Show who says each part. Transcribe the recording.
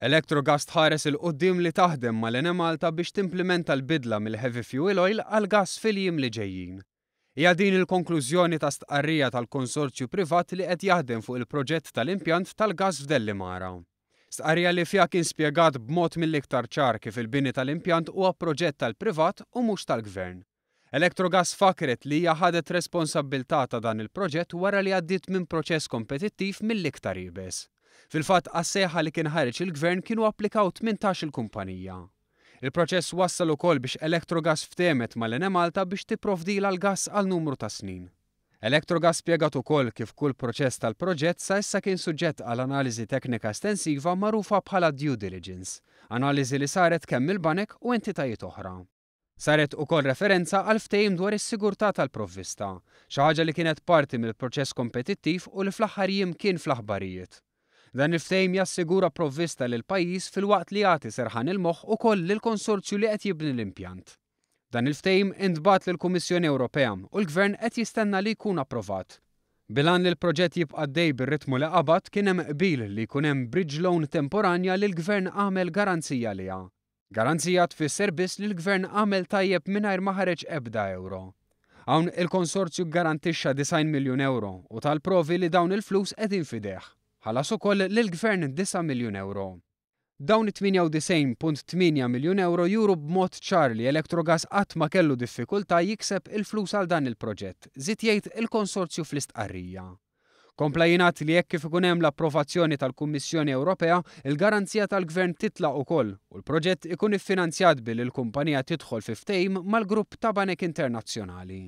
Speaker 1: Electrogas tħares 'il quddiem li taħdem mal-Enemalta biex timplimenta l-bidla mill-heavy fuel oil għall-gass fil-jiem li ġejjin. Hija din il-konklużjoni ta' stqarrija tal-konsorzju privat li qed jaħdem fuq il-proġett tal-impjant tal-gass f'Dellimara. Stqarrija li fiha kien spjegat b'mod mill-iktar ċar kif il-bini tal-impjant huwa proġett tal-privat u mhux tal-Gvern. Electrogas fakkret li hija ħadet responsabbiltà ta' dan il-proġett wara li għaddiet minn proċess kompetittiv mill-iktar iebes. Fil-fatt għas-sejħa li kien ħareġ il-Gvern kienu applikaw 18-il kumpanija. Il-proċess wassal ukoll biex Electrogas ftehmet mal-Enemalta biex tipprovdilha l-gass għal numru ta' snin. Electrogas spjegat ukoll kif kull proċess tal-proġett sa issa kien suġġett għal analiżi teknika estensiva magħrufa bħala due diligence, analiżi li saret kemm mill-banek u entitajiet oħra. Saret ukoll referenza għal ftehim dwar is-sigurtà tal-provvista, xi ħaġa li kienet parti mill-proċess kompetittiv u li fl-aħħar jiem kien fl-aħbarijiet. Dan il-ftehim jassigura provvista lill-pajjiż filwaqt li jagħti serħan il-moħħ ukoll lill-konsorzju li qed jibni l-impjant. Dan il-ftehim intbagħat lill-Kummissjoni Ewropea u l-Gvern qed jistenna li jkun approvat. Bil-għan li l-proġett jibqa' għaddej bir-ritmu li qabad kien hemm qbil li jkun hemm bridge loan temporanja li l-Gvern għamel garanzija għaliha. Garanzija tfisser biss li l-Gvern għamel tajjeb mingħajr ma ħareġ ebda ewro. Hawn il-konsorzju ggarantixxa 90 miljun ewro u ta l-provi li dawn il-flus qegħdin f'idejh. Ħallas ukoll lill-Gvern 9 miljun ewro. Dawn it-98.8 miljun ewro juru b'mod ċar li Electrogas qatt ma kellu diffikultà jikseb il-flus għal dan il-proġett, żied jgħid il-konsorzju fl-istqarrija. Kompla jingħad li hekk kif ikun hemm l-approvazzjoni tal-Kummissjoni Ewropea, il-garanzija tal-Gvern titlaq ukoll u l-proġett ikun iffinanzjat billi l-kumpanija tidħol fi ftehim mal-grupp ta' banek internazzjonali.